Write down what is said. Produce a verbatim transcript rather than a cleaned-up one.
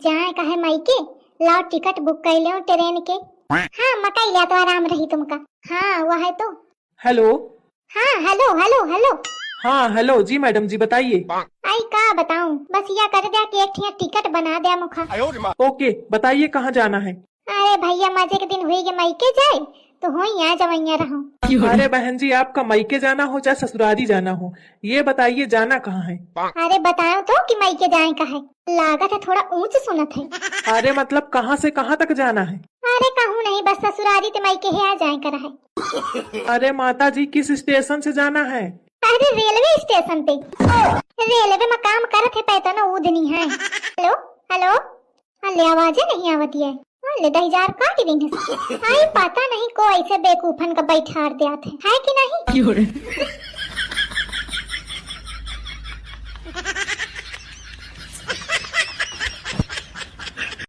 जाए का है मायके? लाओ टिकट बुक कर लो ट्रेन के। हाँ, मकई लिया तो आराम रही तुमका। हाँ, वह है तो। हेलो। हाँ, हेलो, हेलो, हेलो। हाँ, हेलो जी मैडम जी, बताइए। आई का बताऊं, बस या कर द्या कि एक ठिया टिकट बना द्या मुखा। ओके, बताइए कहाँ जाना है? अरे भैया, मजे के दिन हुई के मायके जाए, तो होई यहाँ जवैया रहूं। अरे बहन जी, आपका मायके जाना हो चाहे ससुरारी जाना हो, ये बताइए जाना कहाँ है? अरे बताओ तो कि मायके जाए का है, लागत है थोड़ा ऊंच सुनत है। अरे मतलब कहाँ से कहाँ तक जाना है? अरे कहूँ नहीं, बस ससुरारी ते मायके है आ जाए का रहे। अरे माता जी, किस स्टेशन से जाना है? अरे रेलवे स्टेशन पे, रेलवे में काम करत है पैता ना ऊ दिनी है। हेलो, हेलो। अल्ले आवाजे नहीं आवत है। अल्ले दहिजार काट दिन है। आई पता नहीं को ऐसे बेवकूफन का बैठार देत है, है कि नहीं?